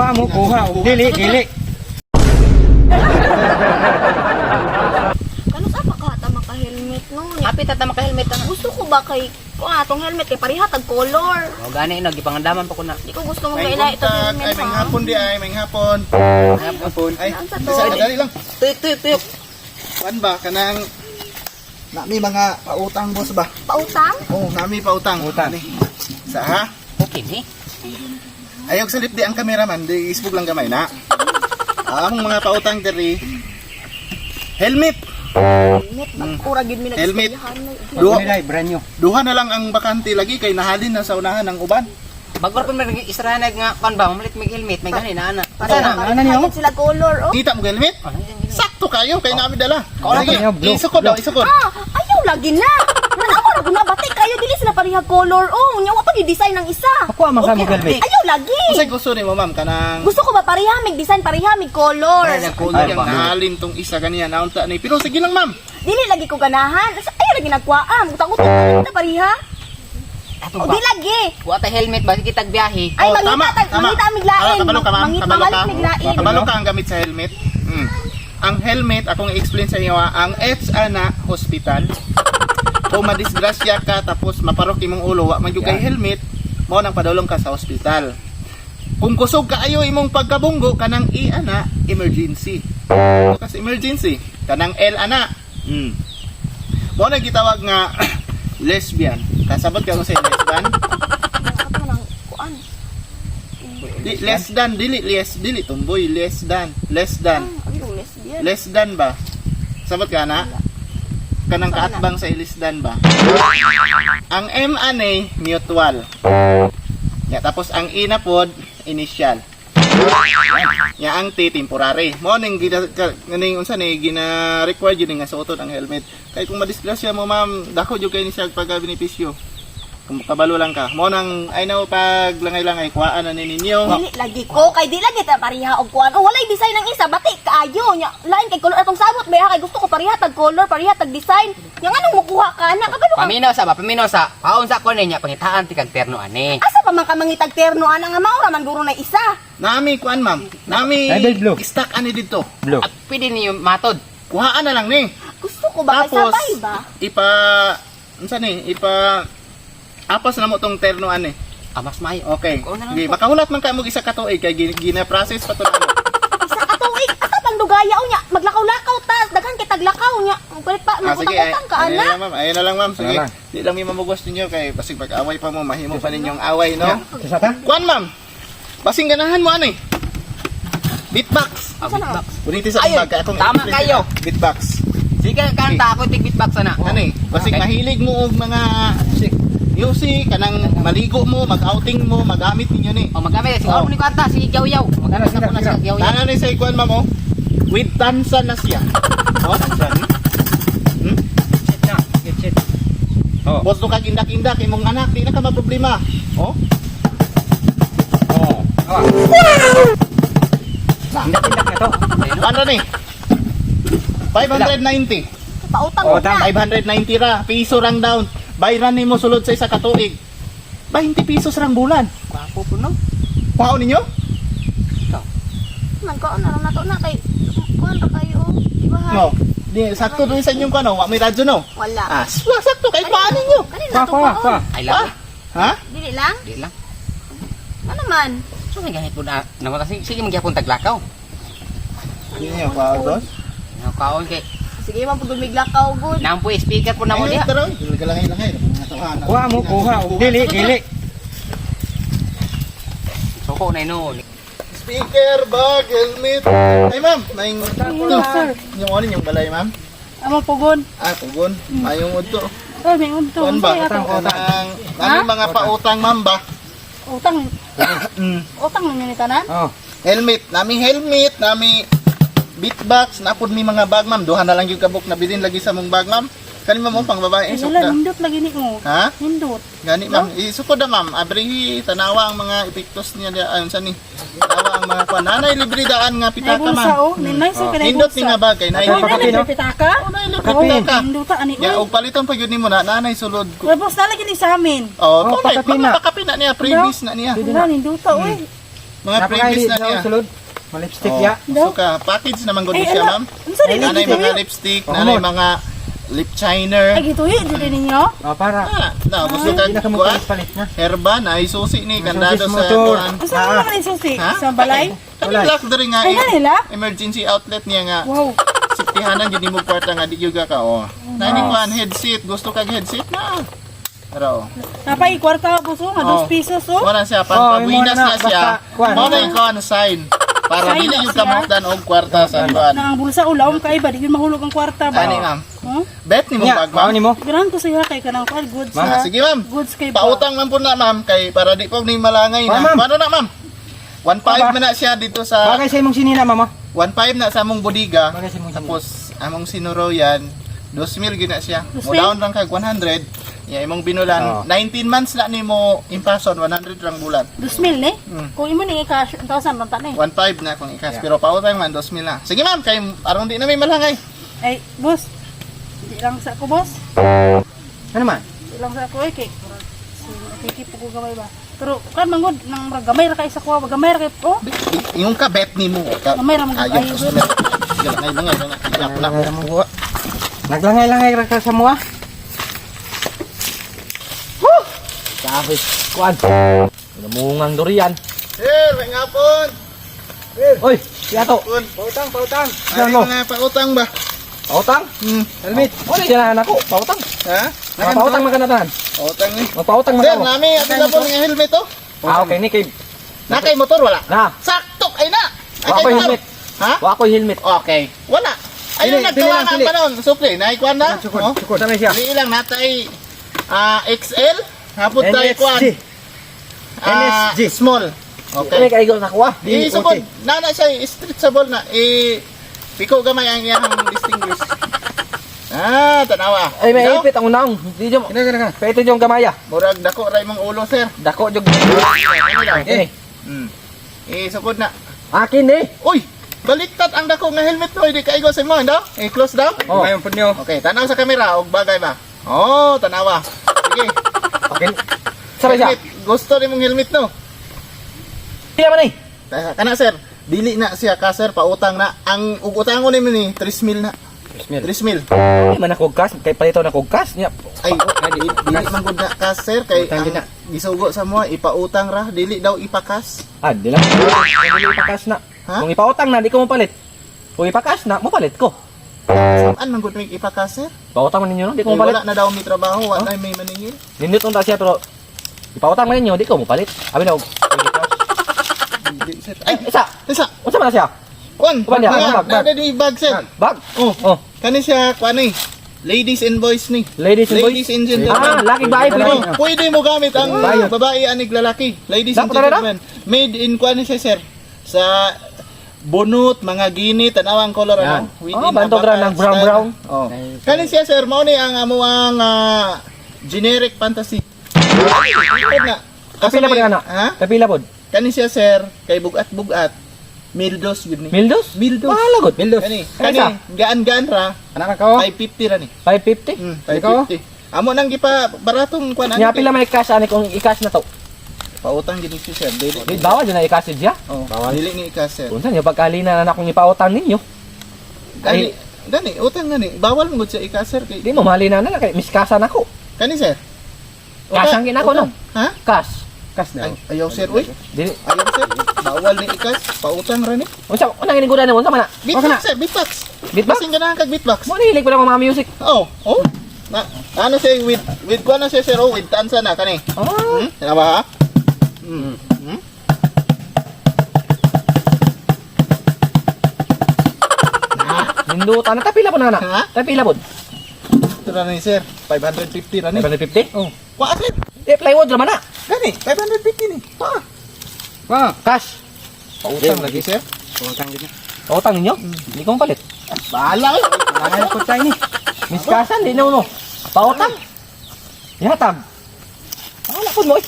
Kuha mo, kuha. Og dili, dili. Kano sa pa ka ta maka-helmet no? Nya, Hapit ata maka-helmet ana. gusto ko ba kay kuan atong helmet kay pareha tag color. O gani no gipangandaman pa ko na. Di ko gusto May maglaila itong buntag, helmet ay may ha. hapon di ay, may hapon. Hapon. Ay, Saan sa to? isa, dali lang. Tuyok tuyok tuyok. Kuan ba kanang nami mga pautang boss ba? Pautang? Oh, nami pautang. Utang. Ani. Sa ha? Okay ni. Ayaw salip di ang cameraman, di isbog lang gamay na. Among mga pautang diri. Helmet. Helmet ba? Ura gyud mi Helmet. nag-istoryahan. Duha, Nila, brand new. duha na lang ang bakante lagi kay nahalin na sa unahan ng uban. Bago pa man israhan nga kan ba mamalit mig helmet may gani na ana. Pareha Sana. Ano niyo? pareha sila color oh. Kita mo helmet? Sakto kayo kay nami dala. Sige, Ano, blue, isukod daw, isukod. Ah, ayaw lagi na. Nanawa ra ko na batik kayo dili sila pareha color oh. Nya wa pa gyud design ang isa. Ako ang mga helmet. Ayaw lagi. Unsay gusto nimo ma'am kanang Gusto ko ba pareha mig design, pareha mig color. Pareha color Ay, ba? nahalin tong isa ganiya naunta ni. Pero sige lang ma'am. Dili lagi ko ganahan. Ayaw lagi nagkuhaan. Utang-utang ta pareha. Atong O ba? di lagi. Wa ta helmet ba kitag biyahe. Ay Oh, mangita ta, mangita mig lain. Ah, kabalo ka, ma'am. Mangita Kabalo ka. mamalit mig lain. Kabalo ka ang gamit sa helmet. Ang helmet, akong i-explain sa inyo, ah, ang H ana hospital. Kung madisgrasya ka tapos maparok imong ulo, wa man jud kay helmet, mao nang padulong ka sa hospital. Kung kusog kaayo imong pagkabunggo kanang E ana emergency. Kasi emergency kanang L ana. Mao nang gitawag nga lesbian. Kasabot ka kung sa lesbian? Ato nang kuan. Di, less than, dili, less, dili, tumboy, less than, less than. Ay, yung lesbian. Less than ba? Sabot ka na? Kanang kaatbang sa less than ba? Ang M ane, mutual. Ya, tapos ang E na pod, initial. Ya ang T temporary. Mo ning gina ning unsa ni gina required yun nga suoton ang helmet. Kay kung madisgrasya mo ma'am, dako jud kay ni siya pagka benepisyo. Kung kabalo lang ka. Mo nang ay now pag langay-langay kuhaan na ni ninyo. Dili lagi ko kay di lagi ta pareha og kuan. Oh, walay design ang isa batik kaayo nya. Lain kay color atong sabot ba kay gusto ko pareha tag color, pareha tag design. Nya nganong mukuha ka na kabalo ka. Paminaw sa ba paminaw sa. Paon sa ko niya pangitaan ti kag terno ani. Asa pa man ka mangitag terno ana nga mao ra man guro na isa. Nami kuan ma'am. Nami Ay, blue. stock ani dito. Blue. At pwede niyo matod. Kuhaan na lang ni. Gusto ko ba kay Tapos sabay ba? ipa unsa ni ipa apas na mo tong terno ani. Ah, mas maayo. Okay. Kuha na lang Sige, po. makahulat man ka mo isa ka tuig kay gina-process pa to namo. Isa ka tuig asa pang dugaya nya maglakaw-lakaw ta daghan kay taglakaw nya. Magpalit pa Ah, sige, magutang-utang ka ayun ana. na lang ma'am. Ayun na lang ma'am. Sige. Ayun na lang. Di lang mi mamugos ninyo kay basig pag-away pa mo mahimo pa ninyong away no. Sa ta? Kuan ma'am. Basing ganahan mo ani. Beatbox. Ah, beatbox. Ulitin sa Ayun, bag kay akong tama i-explain kayo. sila. Beatbox. Sige kanta ako tig beatbox ana. Ani, basig Okay. mahilig mo og mga music kanang maligo mo, mag-outing mo, magamit ninyo ni. O magamit siguro Oh. ni kanta si Yaw-Yaw. Magamit na ko na si Yaw-Yaw. Tana ni sa ikuan ma'am oh. With tansan na siya. Oh, tansan. Shit na. Shit, shit. Oh. Boss do kag indak-indak imong anak di na ka maproblema. Oh. Oh. Awa. Tindak-tindak na to. Ano ni? 590. Pautang Oh, ko na. 590 ra, piso rang down. Bayran nimo sulod sa isa ka tuig. 20 pesos rang bulan. Gwapo po no. Kuhaon ninyo? Nagkaon na lang nato na kay kuan ra kayo oh. Di ba? ha? No. Di sakto dun sa inyong kuno, wa may radyo no. Wala. Ah, sakto kay kuhaan ninyo. Kanina Kuha, to kuha, paon. kuha. Ay lang. Ah? Ha? Dili lang? Di lang. Ano man? So may ganit po na naman kasi sige magyapon taglakaw. Ninyo kuhaon boss. Kaon kay Sige man pud miglakaw gud. nampo speaker po na mo Ay, diha. tara. Langay-langay. Kuha mo, kuha. Og dili, dili. Suko na ino. Speaker, bag, helmet. Ay ma'am, may ito. Yung ano yung balay ma'am? Amo pugon. Ah, pugon. Ayong udto. Oh, may unto. Kuan ba? Unsay ato? Kanang nami mga pautang ma'am ba? Utang. Utang ninyo ni tanan? Oh. Helmet, nami helmet, nami beatbox, napod mi mga bag ma'am. Duha na lang yung kabuk na bilin lagi sa mong bag ma'am. Kani ma'am oh, pang babae Ay, isok wala, na. nindot lagi ni mo. Ha? Nindot. Gani ma'am, isukod na ma'am. Abrihi tanawa ang mga epektos niya diya ayon sa ni. Tanawa ang mga kuan. Nanay libre daan nga Nay pitaka bulsa ma'am. oh. Nay nice oh, kanay Nindot bulsa. ni nga bag kay nay Oh, libre. nay Pakapi, no? libre pitaka. Oh, nay libre Pakapi. pitaka. Nindota ani Ya oy. og paliton pa gyud nimo na nanay sulod ko. Uy, boss na lagi ni sa amin. Oh, Oh, tunay, pakapi mga na. pakapi na niya, previous na niya. Wala, nindota oy. Mga previous na niya. Sulod. Malipstick Oh, ya. gusto ka. Package naman gud Ay, siya, ala. ma'am. Unsa rin Nanay gituyo? mga lipstick, Oh, nanay come on. mga lip shiner. Ay, gituyo jud ninyo. Oh, para. Ah, na, gusto ka Hindi na ka kuan? magpalit na. Herba na isusi ni May kandado susi sa sa motor. kuan. Unsa man man susi Ha? sa balay? Kani lock diri nga Ay, kanila? emergency outlet niya nga. Wow. Siptihanan jud nimo kwarta nga di gyud ka oh. Nani kuan headset, gusto kag headset na. Pero Napay kwarta boss oh, nga Oh. 2 pesos oh. wala siya pan Oh, pabuinas imo na, na siya. basta, kuan. Mao na yung kuan sign para Sign dili na yung siya. kamukdan og kwarta sa kuan. Na ang bulsa ulawom kay ba di gyud mahulog ang kwarta ba. Ani ma'am. Huh? Bet ni mo Nya, bag mao ma'am. nimo. Ganahan ko siya kay kanang kuan goods Ah, na. sige ma'am. Goods kay ba. Pautang man po na ma'am kay para di po ni malangay na. Ma'am, ma'am. Paano na ma'am? 1.5 Aba. man na siya dito sa Bagay sa imong sinina, mama. 1.5 na sa among bodega. Bagay sa imong sinina. Tapos among sinuroyan 2,000 gyud na siya. Mo 2,000? down lang kag 100. Ya imong binulan Oh. 19 months na nimo impason 100 rang bulan. 2,000 ni. Mm. Kung imo ni cash 1,000 man ta ni. 1.5 na kung ikas pero pautang man 2,000 na. Sige ma'am kay aron di na may malangay. Ay, boss. Di lang sa ako, boss. Ano man? Di lang sa ako eh kay si Kiki po ko gamay ba. Pero kan mangod nang murag gamay ra kay sa kuha, gamay ra kay oh. Yung ka bet nimo ka. Gamay ra man Ayaw ay. customer. Langay langay langay. Yak na. Naglangay-langay ra ka sa mua. Kahoy. Kuan. Namungang durian. Sir, may ngapon. Oy, siya to. Pon. Pautang, pautang. Ay, Ano? mga pautang ba? Pautang? Helmet. Wala dyan ako. Pautang. Ha? Mga pautang makanatahan. Pautang ni. Magpautang man Sir, ako. nami available nga helmet oh. Ah, okay ni kay Na kay motor wala. Na. Sakto ay na. Ay Wa kay ko'y motor. helmet. Ha? Wa ko'y helmet. Okay. Wala. Ayun Pili, pili nagkawa lang, nga ang pili. panahon. Supli, naikuan na. Sukod, Oh. sukod. Sama siya. Dili lang natay XL, hapon tayo kuan. NSG. Ah, NSG. Small. Okay. Okay. Kay ko nakuha. Di sukod. Nana siya stretchable na. I piko gamay ang iyang distinguish. Ah, tanawa. Ay may Ikaw? ipit ang unang. Di jom. Kina, kina, kina. Pwede jong gamaya. Murag dako ra imong ulo, sir. Dako jog. Ano daw? Eh, Eh, sukod na. akin eh. Uy, baliktad ang dako nga helmet no, hindi kaigo sa imo, daw. Eh, close daw. Oh. Mayon pud niyo. Okay, tanaw sa kamera og bagay ba? Oh, tanawa. Sige. Okay. Sabay siya. Helmet. Gusto nimong helmet no? Pila man eh. Tama, Kana sir, dili na siya ka sir, pautang na. Ang ug utangon nimo ni 3,000 na. 3,000. Ay man ako cash, kay palito na kog cash niya. Ay, dili, dili man gud na ka sir kay Utang ang gid na. gisugo sa mo ipautang ra, dili daw ipakas. Ah, di lang. Dili ipa-cash na. Ha? Kung ipautang na, di ko mapalit. Kung ipa-cash na, mapalit ko. Saan man gud may ipakas sir? Pautang man ninyo no, di ko Kay mapalit. wala na daw may trabaho, wala na may maningil. Nindot unta siya pero ipautang man ninyo, di ko mapalit. Abi na og Dili sir. Ay, isa. isa. Unsa man na siya? Kuan, Kuan niya, bag, bag, bag. na di bag sir. Bag. Oh, Oh, kani siya kuan ni. Ladies and boys ni. ladies and boys. Ladies and gentlemen. Ah, laki bae pwede. Oh, pwede mo gamit ang Bayo. babae anig lalaki. Ladies and Dapat talaga? gentlemen, made in kuan ni siya sir. Sa bunot, mga gini, tanawang color Yan. ano. Within Oh, bantog ra abaca ng brown style. brown. Oh. Kani siya sir, mao ni ang amuang generic fantasy. Pwede na. Kapila pod ana. Ha? Kapila pod. Kani siya sir, kay bugat-bugat. Mildos yun ni. Mildos? Mildos. Mahal gud. Mildos. Kani, Kani kani sa? gaan-gaan ra, Anak ka ko. 550 ra ni. 550. Ikaw? 550. Amo nang gipa baratong kuan Nya pila may cash ani kung i-cash na to. Pautang gid si sir. Dili. Di bawal jud na i-cash siya. Oh, dili ni ka sir. Unsa niyo pagkalina na akong ipautang ninyo? Gani, gani utang gani. Bawal mo gud siya ika sir kay. Di mo mahalina na kay miskasa na ko. Kani sir. Cash ang ginako no. Ha? Cash. Kas Ay, daw. ayaw sir, uy. Dili. Ayaw sir. Bawal ni ikas. Pautang ra ni. Unsa unang inigudan nimo unsa man na? Beatbox sir, beatbox. Beatbox? Basing ganahan kag beatbox. Mo ni hilig pa ng mga music. Oh, oh. Na, ano siya with kuan na siya sir, oh, with tansa na kani. Ah. Tama ha? Nindutan na tapila po na na. Ha? Tapila po. Ito ra ni sir, 550 ra ni. 550? Oh. Wa sir. Eh plywood ra man na. Gani, 550 ni. Wa. Wa. Cash. Pautang lagi sir. Pautang gid na. Pautang ninyo? Hindi ko mapalit. Bahala eh. Langay ko tayo ni. Miskasan di na mo. Pautang. Yatag. Wala po mo eh.